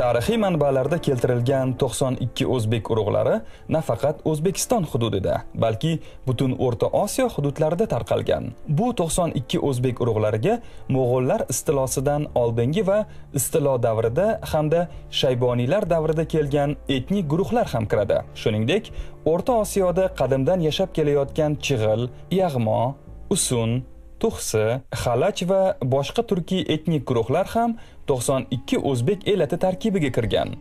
Tarixiy manbalarda keltirilgan 92 o'zbek urug'lari nafaqat O'zbekiston hududida, balki butun O'rta Osiyo hududlarida tarqalgan. Bu 92 o'zbek urug'lariga mo'g'ullar istilosidan oldingi va istilo davrida hamda Shayboniylar davrida kelgan etnik guruhlar ham kiradi. Shuningdek, O'rta Osiyoda qadimdan yashab kelayotgan Chig'il, Yag'mo, Usun, Tuxsi, Xalach va boshqa turkiy etnik guruhlar ham 92 o'zbek elati tarkibiga kirgan.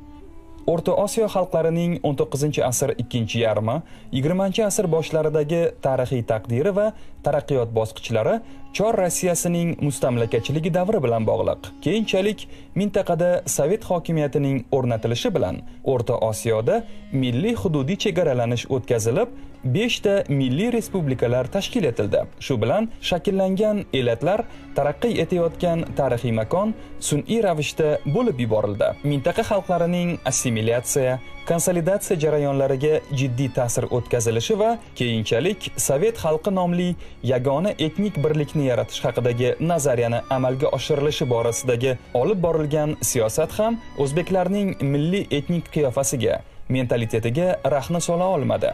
O'rta Osiyo xalqlarining 19-asr ikkinchi yarmi, 20-asr boshlaridagi tarixiy taqdiri va taraqqiyot bosqichlari Chor Rossiyasining mustamlakachiligi davri bilan bog'liq. Keyinchalik mintaqada Sovet hokimiyatining o'rnatilishi bilan O'rta Osiyoda milliy hududiy chegaralanish o'tkazilib, 5 ta milliy respublikalar tashkil etildi. Shu bilan shakllangan elatlar taraqqiy etayotgan tarixiy makon sun'iy ravishda bo'lib yuborildi. Mintaqa xalqlarining assimilyatsiya, konsolidatsiya jarayonlariga jiddiy ta'sir o'tkazilishi va keyinchalik Sovet xalqi nomli yagona etnik birlikni yaratish haqidagi nazariyani amalga oshirilishi borasidagi olib borilgan siyosat ham o'zbeklarning milliy etnik qiyofasiga, mentalitetiga rahna sola olmadi.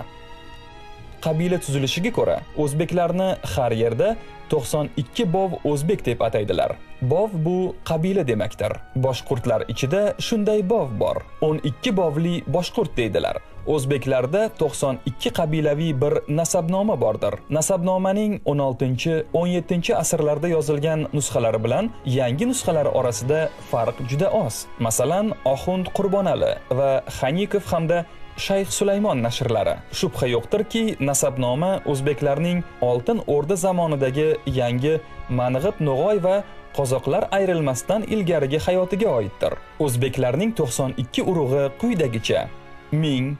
Qabila tuzilishiga ko'ra, o'zbeklarni har yerda 92 bov o'zbek deb ataydilar. Bov bu qabila demakdir. Boshqurtlar ichida shunday bov bor. 12 bovli boshqurt deydilar. O'zbeklarda 92 qabilaviy bir nasabnoma bordir. Nasabnomaning 16-17 asrlarda yozilgan nusxalari bilan yangi nusxalari orasida farq juda oz. Masalan, Oxund Qurbonali va Xanikov hamda Shayx Sulaymon nashrlari. Shubha yo'qdirki, nasabnoma o'zbeklarning Oltin O'rda zamonidagi yangi Mang'it No'g'oy va qozoqlar ayrilmasdan ilgarigi hayotiga oiddir. O'zbeklarning 92 urug'i quyidagicha: 1000,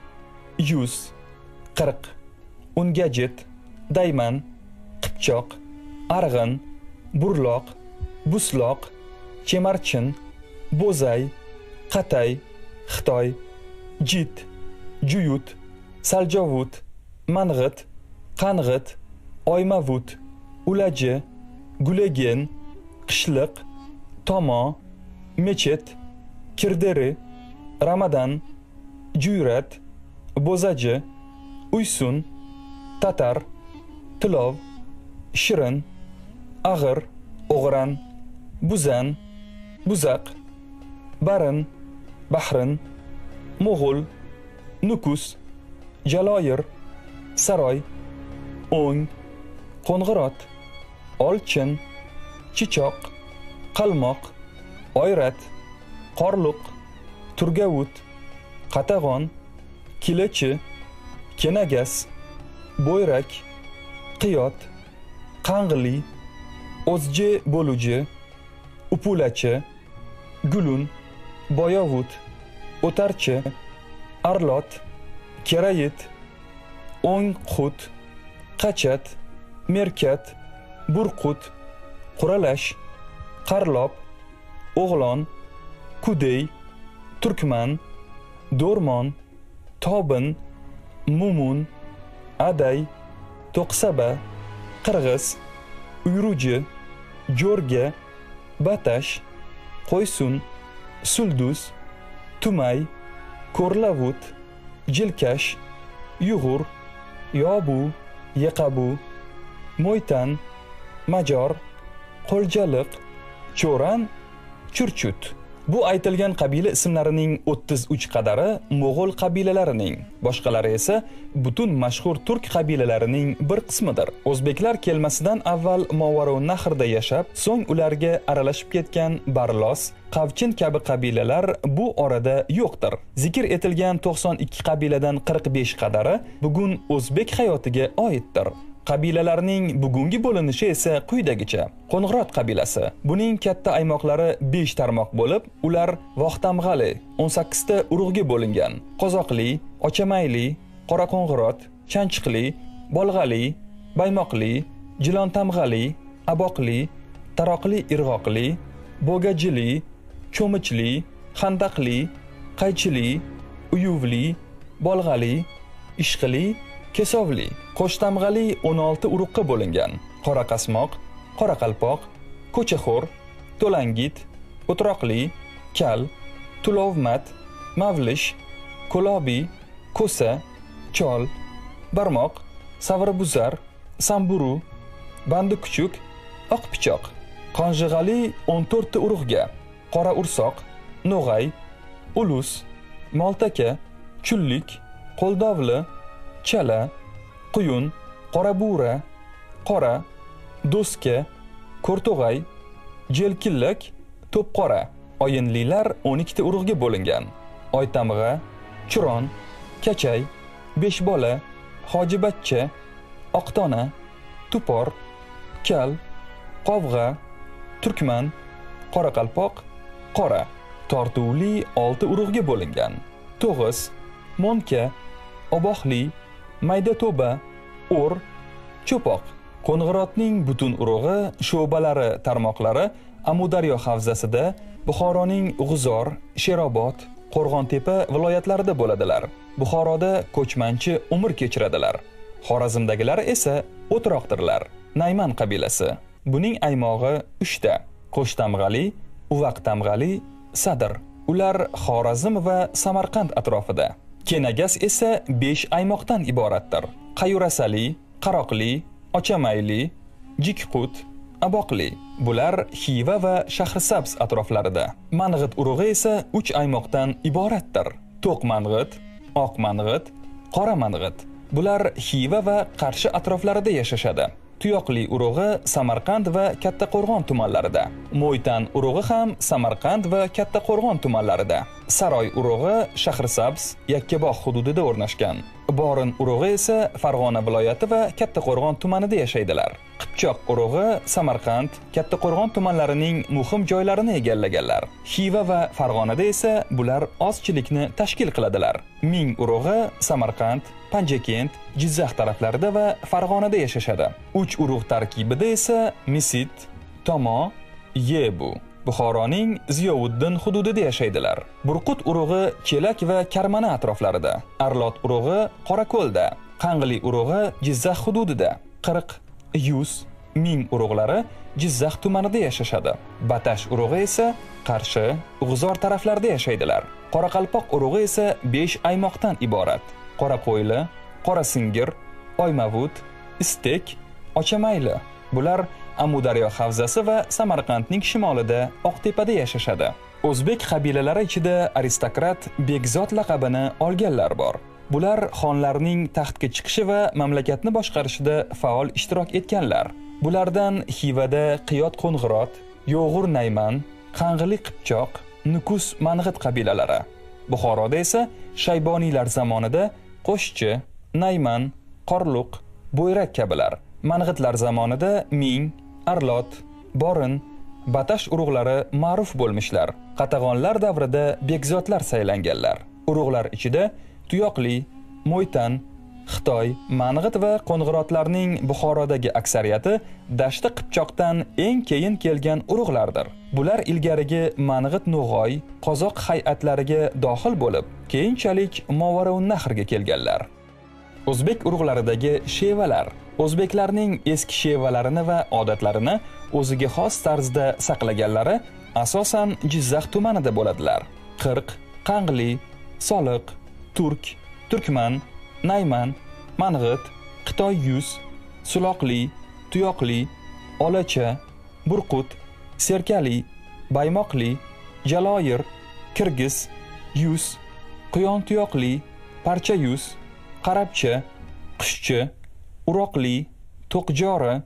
100, 40, Ungajit, Dayman, Qipchoq, Arg'in, Burloq, Busloq, Chemarchin, Bo'zay, Qatay, Xitoy, Jit, Juyut, Saljovut, Mang'it, Qang'it, Oymavut, Ulaji, Gulegen, Qishliq, Tomo, Mechet, Kirderi, Ramadan, Juyrat, Bo'zaji, Uysun, Tatar, Tilov, Shirin, Ag'ir, O'g'ran, Buzan, Buzaq, Barin, Bahrin, Mo'g'ul, Nukus, Jaloyir, Saroy, O'ng, Qo'ng'irot, Olchin, Chichoq, Qalmoq, Oyrat, Qorluq, Turgavut, Qatag'on, Kilachi, Kenagas, Bo'yrak, Qiyot, Qang'li, O'zji Bo'luji, Upulachi, Gulun, Boyovut, O'tarchi, Arlot, Kerayit, O'ngqut, Qachat, Merkat, Burqut, Quralash, Qarlob, O'g'lon, Kudey, Turkman, Do'rmon, Tobin, Mumun, Aday, To'qsaba, Qirg'iz, Uyruji, Jo'rga, Batash, Qo'ysun, Sulduz, Tumay, Ko'rlavut, Jilkash, Yug'ur, Yobu, Yeqabu, Mo'ytan, Major, Qo'ljaliq, Cho'ran, Churchut. Bu aytilgan qabila ismlarining 33 qadari mo'g'ul qabilalarining, boshqalari esa butun mashhur turk qabilalarining bir qismidir. O'zbeklar kelmasidan avval Movarounnahrda yashab, so'ng ularga aralashib ketgan Barlos, Qavchin kabi qabilalar bu orada yo'qdir. Zikr etilgan 92 qabiladan 45 qadari bugun o'zbek hayotiga oiddir. Qabilalarning bugungi bo'linishi esa quyidagicha. Qo'ng'irot qabilasi. Buning katta aymoqlari 5 tarmoq bo'lib, ular Voxtamg'ali 18 ta urug'ga bo'lingan. Qozoqli, Ochamayli, Qoraqo'ng'irot, Chanchiqli, Bolg'ali, Baymoqli, Jilontamg'ali, Aboqli, Taroqli Irg'oqli, Bo'gajili, Cho'michli, Xandaqli, Qaychili, Uyuvli, Bolg'ali, Ishqili, Kesovli. Qo'shtamg'ali 16 urug'ga bo'lingan. Qoraqasmoq, Qoraqalpoq, Ko'chaxo'r, To'langit, O'troqli, Kal, Tulovmat, Mavlish, Ko'lobiy, Ko'sa, Chol, Barmoq, Savrabuzar, Samburu, Bandi kuchuk, Oq pichoq. Qonjig'ali 14 ta urug'ga: Qora ursoq, No'g'ay, Ulus, Moltaka, Chullik, Qo'ldovli, Chala, Quyun, Qorabura, Qora, Do'ska, Ko'rto'g'ay, Jelkillak, To'pqora. Oyinlilar 12 ta urug'ga bo'lingan: Oytamg'a, Churon, Kachay, Beshbola, Hojibachcha, Oqtona, Tupor, Kal, Qovg'a, Turkman, Qoraqalpoq, Qora. Tortuvli 6 urug'ga bo'lingan: To'g'iz, Mo'nka, Obohli, Mayda to'ba, O'r, Cho'poq. Qo'ng'irotning butun urug'i, sho'balari, tarmoqlari Amudaryo havzasida, Buxoroning G'uzor, Sherobod, Qo'rg'ontepa viloyatlarida bo'ladilar. Buxoroda ko'chmanchi umr kechiradilar. Xorazmdagilar esa o'troqdirlar. Nayman qabilasi. Buning aymog'i 3 ta: Qo'shtamg'ali, Uvaq tamg'ali, Sadr. Ular Xorazm va Samarqand atrofida. Kenagas esa 5 aymoqdan iboratdir: Qayurasali, Qaroqli, Ochamayli, Jikqut, Aboqli. Bular Xiva va Shahrisabz atroflarida. Mang'it urug'i esa 3 aymoqdan iboratdir: To'q mang'it, Oq mang'it, Qora mang'it. Bular Xiva va Qarshi atroflarida yashashadi. Tuyoqli urug'i Samarqand va Kattaqo'rg'on tumanlarida. Mo'ytan urug'i ham Samarqand va Kattaqo'rg'on tumanlarida. Saroy urug'i Shahrisabz, Yakkabog' hududida o'rnashgan. Borin urug'i esa Farg'ona viloyati va Kattaqo'rg'on tumanida yashaydilar. Qipchoq urug'i Samarqand, Kattaqo'rg'on tumanlarining muhim joylarini egallaganlar. Xiva va Farg'onada esa bular ozchilikni tashkil qiladilar. Ming urug'i Samarqand, Panjakent, Jizzax taraflarida va Farg'onada yashashadi. 3 urug' tarkibida esa Misit, Tomo, Yebu Buxoroning Ziyovuddin hududida yashaydilar. Burqut urug'i Chelak va Karmana atroflarida, Arlot urug'i Qorako'lda, Qang'li urug'i Jizzax hududida, 40, 100, 1000 urug'lari Jizzax tumanida yashashadi. Batash urug'i esa Qarshi, G'uzor taraflarida yashaydilar. Qoraqalpoq urug'i esa 5 aymoqdan iborat: Qoraqo'yli, Qorasingir, Oymavut, Istek, Ochamayli. Bular Amudaryo havzasi va Samarqandning shimolida Oqtepada yashashadi. O'zbek qabilalari ichida aristokrat Bekzod laqabini olganlar bor. Bular xonlarning taxtga chiqishi va mamlakatni boshqarishida faol ishtirok etganlar. Bulardan Xivada Qiyot Qo'ng'irot, Yo'g'ur Nayman, Qang'ili Qipchoq, Nukus Mang'it qabilalari. Buxoroda esa Shayboniylar zamonida Qo'shchi, Nayman, Qorluq, Bo'yrak kabilar. Mang'itlar zamonida Ming, Arlot, Borin, Batash urug'lari ma'ruf bo'lmishlar. Qatag'onlar davrida bekzodlar saylanganlar. Urug'lar ichida Tuyoqli, Mo'ytan, Xitoy, Mang'it va Qo'ng'irotlarning Buxorodagi aksariyati Dashti Qipchoqdan eng keyin kelgan urug'lardir. Bular ilgarigi Mang'it No'g'oy, qozoq hay'atlariga dohil bo'lib, keyinchalik Movarounnahrga kelganlar. O'zbek urug'laridagi shevalar. O'zbeklarning eski shevalarini va odatlarini o'ziga xos tarzda saqlaganlari asosan Jizzax tumanida bo'ladilar. Qirq, Qang'li, Soliq, Turk, Turkman, Nayman, Mang'it, Xitoy yuz, Suloqli, Tuyoqli, Olacha, Burqut, Serkali, Baymoqli, Jaloyir, Kirgiz, Yuz, Quyon tuyoqli, Parcha yuz, Qarabcha, Qushchi, Uroqli, To'qjori,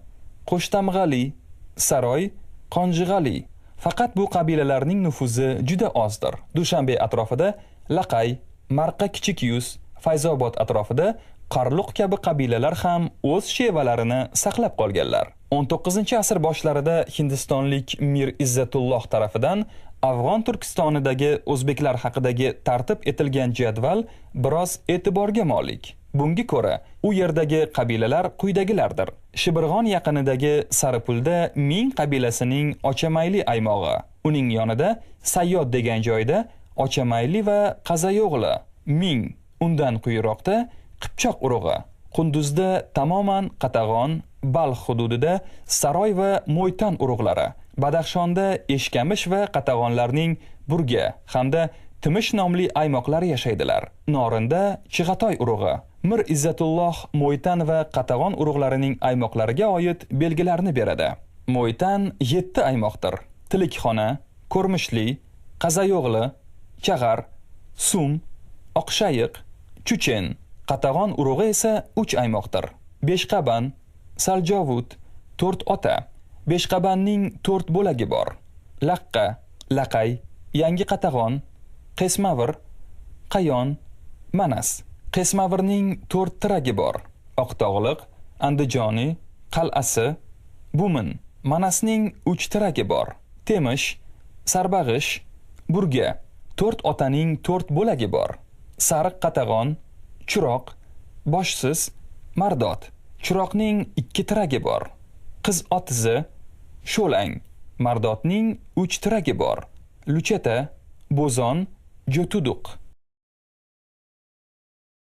Qo'shtamg'ali, Saroy, Qonjig'ali. Faqat bu qabilalarning nufuzi juda ozdir. Dushanbe atrofida Laqay, Marqa Kichik Yuz, Fayzobod atrofida Qarluq kabi qabilalar ham o'z shevalarini saqlab qolganlar. 19-asr boshlarida hindistonlik Mir Izzatulloh tarafidan Afg'on Turkistonidagi o'zbeklar haqidagi tartib etilgan jadval biroz e'tiborga molik. Bunga ko'ra, u yerdagi qabilalar quyidagilardir. Shibirg'on yaqinidagi Saripulda Ming qabilasining Ochamayli aymog'i, uning yonida Sayyod degan joyda Ochamayli va Qazayo'g'li, Ming, undan quyiroqda Qipchoq urug'i, Qunduzda tamoman Qatag'on, Balx hududida Saroy va Mo'ytan urug'lari, Badaxshonda Eshkamish va Qatag'onlarning Burga hamda Timish nomli aymoqlar yashaydilar. Norinda Chig'atoy urug'i, Mir Izzatulloh Mo'ytan va Qatag'on urug'larining aymoqlariga oid belgilarni beradi. Mo'ytan 7 aymoqdir. Tilikxona, Ko'rmishli, Qazayo'g'li, Chag'ar, Sum, Oqshayiq, Chuchen. Qatag'on urug'i esa 3 aymoqdir. Beshqaban, Saljovut, To'rt ota. Beshqabanning 4 bo'lagi bor. Laqqa, Laqay, Yangi Qatag'on, Qesmavir, Qayon, Manas. Qesmavirning 4 tiragi bor. Oqtog'liq, Andijoni, Qal'asi, Bumin. Manasning 3 tiragi bor. Temish, Sarbag'ish, Burga. 4 otaning 4 bo'lagi bor. Sariq Qatag'on, Chiroq, Boshsiz, Mardot. Chiroqning 2 tiragi bor. Qiz otizi, Sho'lang. Mardotning 3 tiragi bor. Lucheta, Bo'zon, Jo'tuduq.